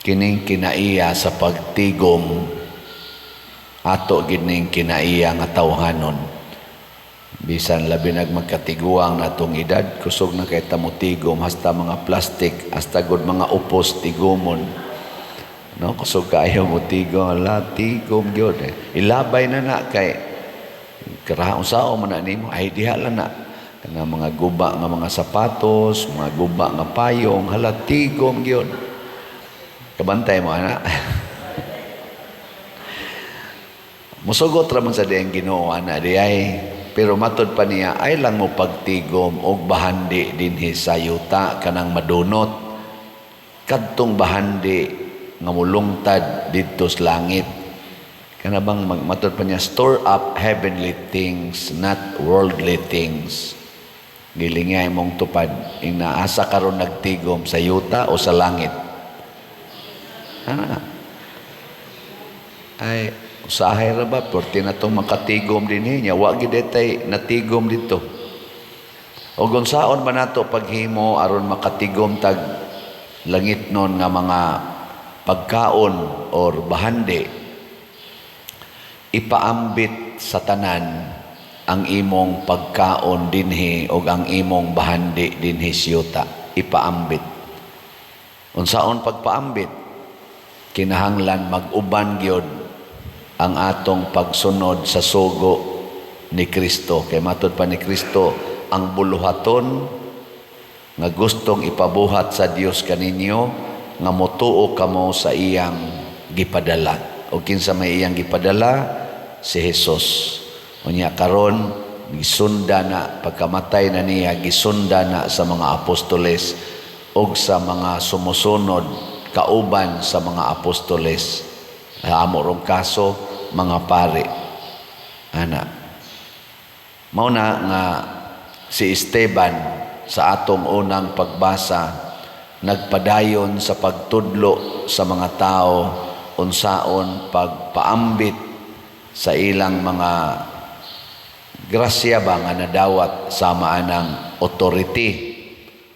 Kining kinaiya sa pagtigom, ato gid ning kinaiya nga tawhanon. Bisan labi nag magkatiguang natong edad, kusog na kay ta motigom, hasta mga plastic, hasta gud mga upos tigomon. No, kusog kaayo motigom, ala, tigom gyud eh. Ilabay na na kay karaon sao man na nimo ay diha lang na kana mga guba nga mga sapatos, mga guba nga payong, hala, tigom gyud. Kabantay mo ana. Musugot ra man sa diyang Ginoo ana di ay, pero matod pa niya ay lang mo pagtigom og bahandi dinhi sa yuta, kanang madunot, kadtong bahandi nga mulungtad didto sa langit. Kana bang matod pa niya, "Store up heavenly things, not worldly things." Gilingay mong tupad ing naasa karon, nagtigom sa yuta o sa langit? Ana ay usahay ra ba, perti na tong makatigom dinhi nya wa gid tay natigom dito. Og unsaon man nato paghimo aron makatigom tag langit nun nga mga pagkaon or bahandi? Ipaambit sa tanan ang imong pagkaon dinhi og ang imong bahandi dinhi sa yuta. Ipaambit. Unsaon pagpaambit? Kinahanglan mag-uban gyud ang atong pagsunod sa sugo ni Kristo, kay matod pa ni Kristo, ang buluhaton nga gustong ipabuhat sa Dios kaninyo nga motuo kamo sa iyang gipadala. O kinsa may iyang gipadala? Si Jesus. Unya karon gisunda na, pagkamatay na niya, gisunda na sa mga apostoles og sa mga sumusunod kauban sa mga apostoles. Amo rong kaso mga pari ana. Mao na nga si Esteban sa atong unang pagbasa nagpadayon sa pagtudlo sa mga tao unsaon pagpaambit sa ilang mga grasya ba nga nadawat sama anang authority,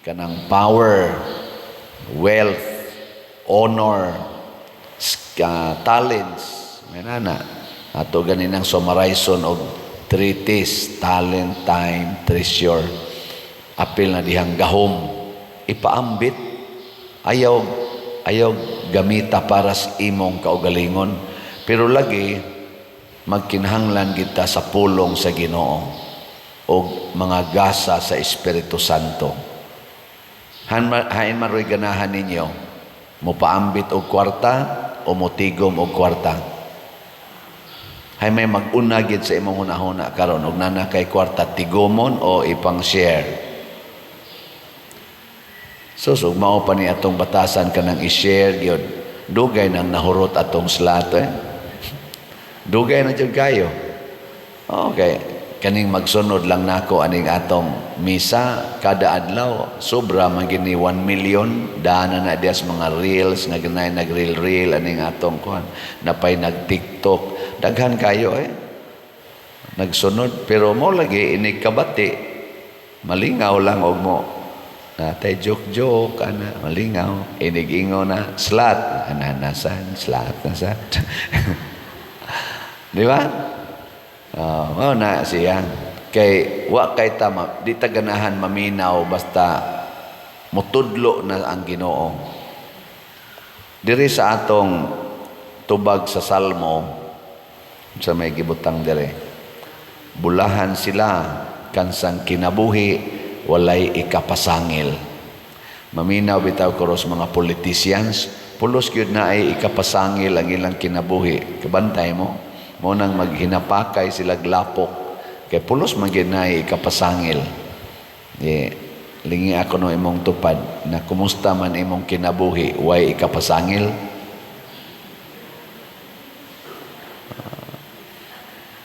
kanang power, wealth, honor, talents. May nana ato ganinang summarizon og three T's: talent, time, treasure. Apil na dihang gahom, ipaambit. Ayaw ayaw gamita para sa imong kaugalingon, pero lagi magkinahanglan kita sa pulong sa Ginoo og mga gasa sa Espiritu Santo. Hain maroy ganahan ninyo, mopaambit og kwarta o motigom og kwarta? Hay may mag-una gid sa imong hunahuna karon, og nana kay kwarta, tigomon o ipang share? So, so mao pa ni atong batasan kanang i-share gyud, dugay nang nahurot atong slot eh. Dugay na jud kayo. Okay, kaning magsunod lang nako aning atong misa kada adlaw, sobra man gini 1 million dana na diya sa mga reels nga ganay nag-reel reel aning atong kuan, napay nag TikTok, daghan kayo eh nagsunod. Pero mo lagi ini kabati, malingaw lang og mo natay joke joke ana, malingaw inig ingo na slot ana, nasan slot, nasan, di ba? Oh, mao na siya. Kay wa kay tama, di ta ganahan maminaw basta mutudlo na ang Ginoo. Diri sa atong tubag sa Salmo, sa may gibutang dire. Bulahan sila kansang kinabuhi walay ikapasangil. Maminaw bitaw karos mga politicians, pulos gyud na ay ikapasangil ang ilang kinabuhi. Kabantay mo, mo nang maghinapakay sila lapok kay pulos man gyud na ay ikapasangil. Di, lingi ako no imong tupad na kumusta man imong kinabuhi, way ikapasangil?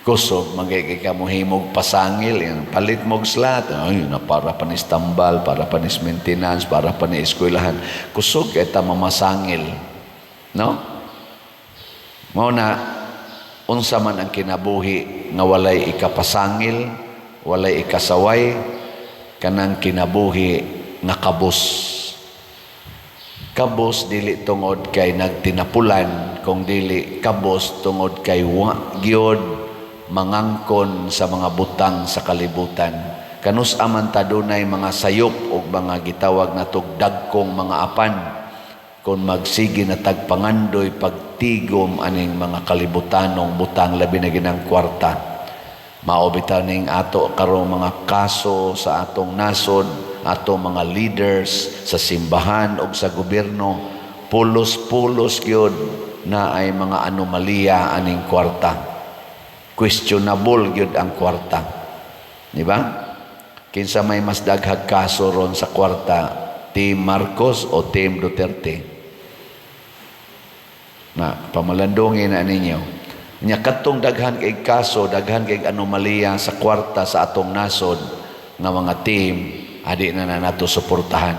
Kusog magay ka mohimog pasangil yan. Palit mog slot ay na para pa ni tambal, para pa ni maintenance, para pa ni eskwelahan. Kusog kay ta mamasangil, no? Mao na unsa man ang kinabuhi nga walay ikapasangil, walay ikasaway? Kanang kinabuhi nga kabus. Kabos dili tungod kay nagtinapulan, kung dili kabos tungod kay wa gyud mangangkon sa mga butang sa kalibutan. Kanus-a man ta dunay mga sayop og mga gitawag natog dagkong mga apan, kung magsige na tag pangandoy pagtigom aning mga kalibutanong butang, labi na ginang kwarta. Mao bitaw ning ato karong mga kaso sa atong nasod, atong mga leaders sa simbahan o sa gobyerno, pulos-pulos gyud na ay mga anomalya aning kwarta. Questionable gyud ang kwarta. Di ba? Kinsa may mas daghag kaso ron sa kwarta, Team Marcos o Team Duterte? Na pamalandungin na ninyo. Nya kadtong daghan kay kaso, daghan kay anomalya sa kwarta sa atong nasod nga mga team, adi na na nato suportahan.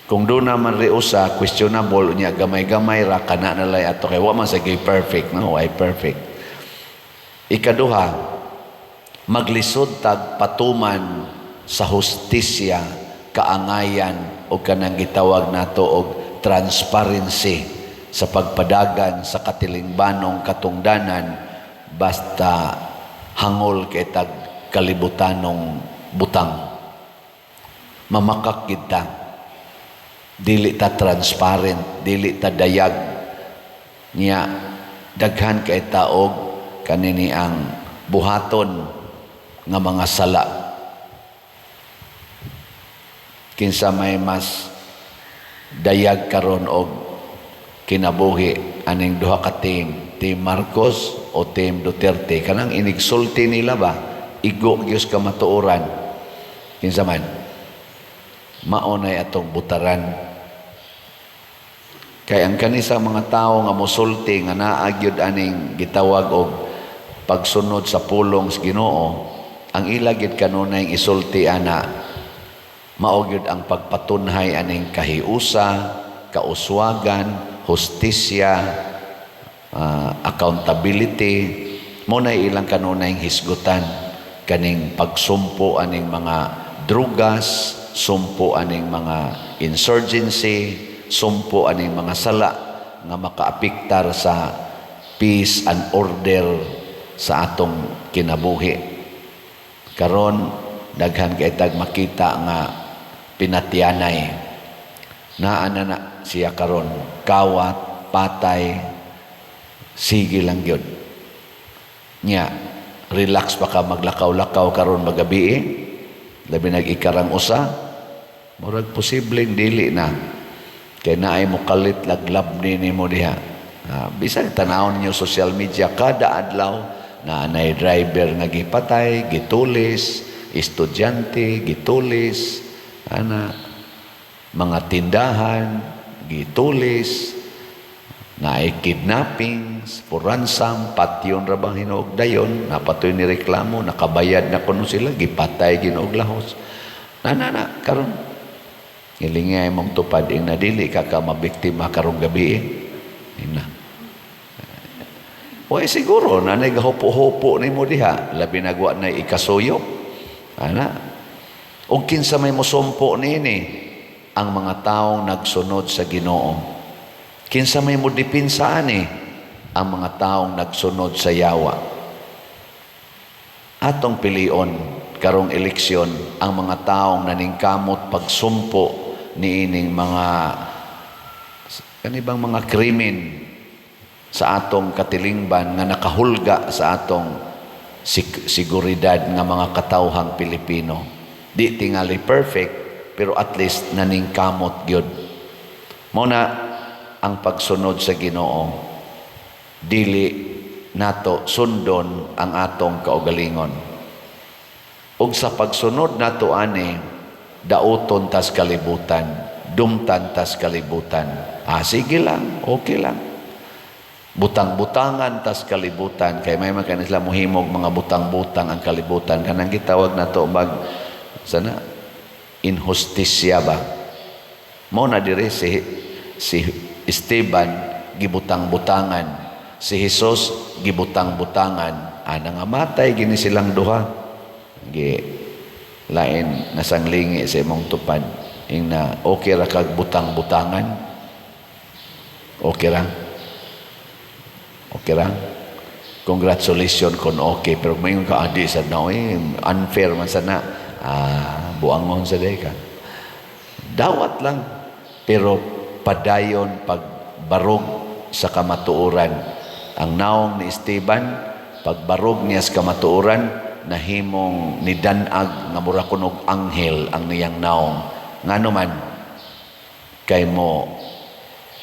Kung doon naman riusa, questionable, nya gamay-gamay ra kana na lay ato kay wa man sa perfect, no? Way perfect. Ikaduha, maglisod tag patuman sa hustisya, kaangayan o kanang gitawag nato og transparency sa pagpadagan sa katilingbanong katungdanan basta hangol kay tag kalibutanong butang. Mamakak kita, dili ta transparent, dili ta dayag. Niya daghan kay taog kanini ang buhaton nga mga sala. Kinsa may mas dayag karon og kinabuhi aning duha ka team, Team Marcos o Team Duterte? Kanang inigsulti nila ba, igo gyud kamatuoran. Kinsa man mao nay atong butaran? Kay ang kanisa mga tawo nga mosulti nga naa gyud aning gitawag og pagsunod sa pulong sa Ginoo, ang ila gyud kanunay isulti ana mao gyud ang pagpatunhay aning kahiusa, kauswagan, hustisya, accountability. Mo na ilang kanunay hisgutan kaning pagsumpo aning mga drugas, sumpo aning mga insurgency, sumpo aning mga sala nga makaapektar sa peace and order sa atong kinabuhi. Karon daghan kay tag makita nga pinatyanay. Naa na na siya karon, kawat, patay, sige lang gyud. Nya relax pa ka maglakaw-lakaw karon magabi eh? Labi nag ikarang usa, murag posibleng dili na kay naay mokalit laglab ni nimo diha. Bisan tanawon ninyo social media, kada adlaw na anay driver nga gipatay, gitulis, estudyante gitulis, ana, mga tindahan gitulis, naay kidnappings for ransom, patyon ra bang hinuog dayon, napatoy ni reklamo, nakabayad na kuno sila, gipatay ginuog lahos. Na na na karon ngilingay mong tupad ing nadili ka ka mabiktima karong gabi eh. Ina. Way siguro na nagahupo-hupo nimo diha, labi nagwa na ikasuyop. Ana. Og kinsa may mosumpo niini? Ang mga taong nagsunod sa Ginoo. Kinsa may mo dipinsa ani? Ang mga taong nagsunod sa yawa. Atong pilion karong eleksyon ang mga taong naningkamot pagsumpo niining mga kanibang mga krimen sa atong katilingban nga nakahulga sa atong seguridad nga mga katawhang Pilipino. Di tingali perfect, pero at least naningkamot gyud. Mao na ang pagsunod sa Ginoo, dili nato sundon ang atong kaugalingon. Ug sa pagsunod nato ani, dauton tas kalibutan, dumtan tas kalibutan. Ah, sige lang, okay lang. Butang-butangan tas kalibutan kay may man sila mohimog mga butang-butang ang kalibutan, kanang gitawag nato mag sana inhustisya ba. Mo na dire si Esteban gibutang-butangan, si Jesus gibutang-butangan, ana nga matay gini silang duha. Gi lain nasanglingi sa imong tupad. Ingna, okay ra kag butang-butangan? Okay ra? Okay ra? Congratulations kung okay. Pero mayon ka, adi sa na, eh, unfair man sa na. Ah, buangon sa day ka. Dawat lang. Pero padayon pagbarog sa kamatuoran. Ang naong ni Esteban, pagbarog niya sa kamatuoran, nahimong nidanag nga mura kunog anghel ang niyang naong. Ngano man, kay mo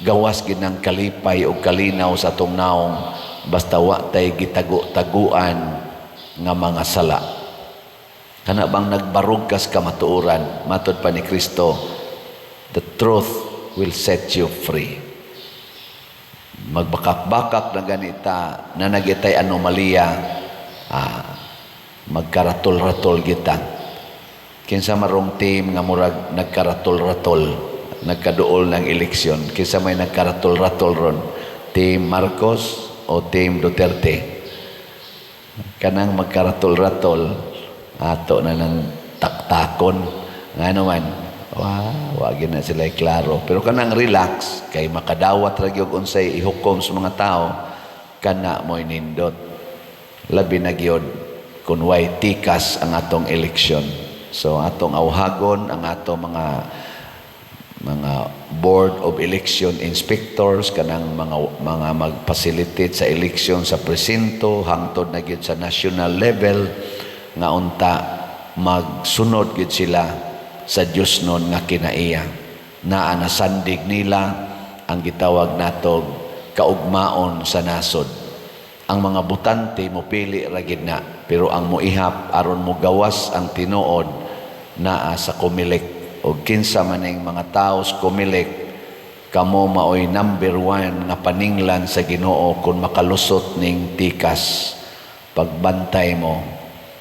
gawas gid ng kalipay o kalinaw sa atong naong basta wa tay gitago-taguan nga mga sala. Kana bang nagbarog kas kamatuoran, matod pa ni Kristo, "The truth will set you free." Magbakak-bakak na ganita, na nagitay anomalya, magkaratol-ratol kita. Kinsa marong team nga murag nagkaratol-ratol, nagkaduol ng eleksyon? Kinsa may nagkaratol-ratol ron? Team Marcos o Team Duterte? Kanang magkaratol-ratol, ato na ng taktakon. Ngano man, wa gyud na sila klaro. Pero kanang relax, kay makadawat ra gyud unsay ihukom sa mga tao, kana mo'y nindot. Labi na gyud kung way tikas ang atong eleksyon. So atong awhagon ang atong mga board of election inspectors, kanang mga mag-facilitate sa eleksyon sa presinto hangtod na gyud sa national level, nga unta magsunod gyud sila sa Dios nun nga kinaiya. Naa na sandig nila ang gitawag natog kaugmaon sa nasod. Ang mga botante mopili ra gid na, pero ang moihap aron mogawas ang tinuod naa sa Comelec. Og kinsa man ning mga tawo sa Comelec, kamo maoy number one nga paninglan sa Ginoo kung makalusot ning tikas. Pagbantay mo,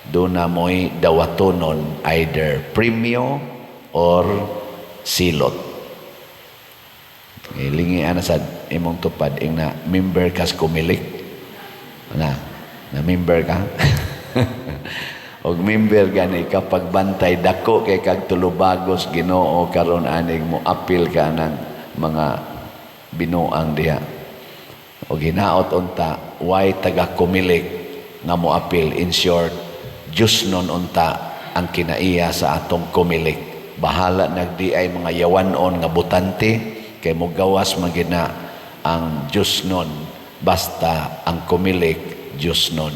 duna mo'y dawatonon, either premyo or silot. Ilingi ana sa imong tupad ing na member kas Comelec. Na member ka. Og member gani ka, pagbantay, dako kay kag tulubagos Ginoo karon aning mo apil ka ng mga binuang diha. Og hinaot unta way taga Comelec nga mo apil. In short, Diyos nun unta ang kinaiya sa atong Comelec. Bahala nagdi ay mga yawanon nga botante, kay mo gawas man gid na ang Diyos nun, basta ang Comelec Diyos nun.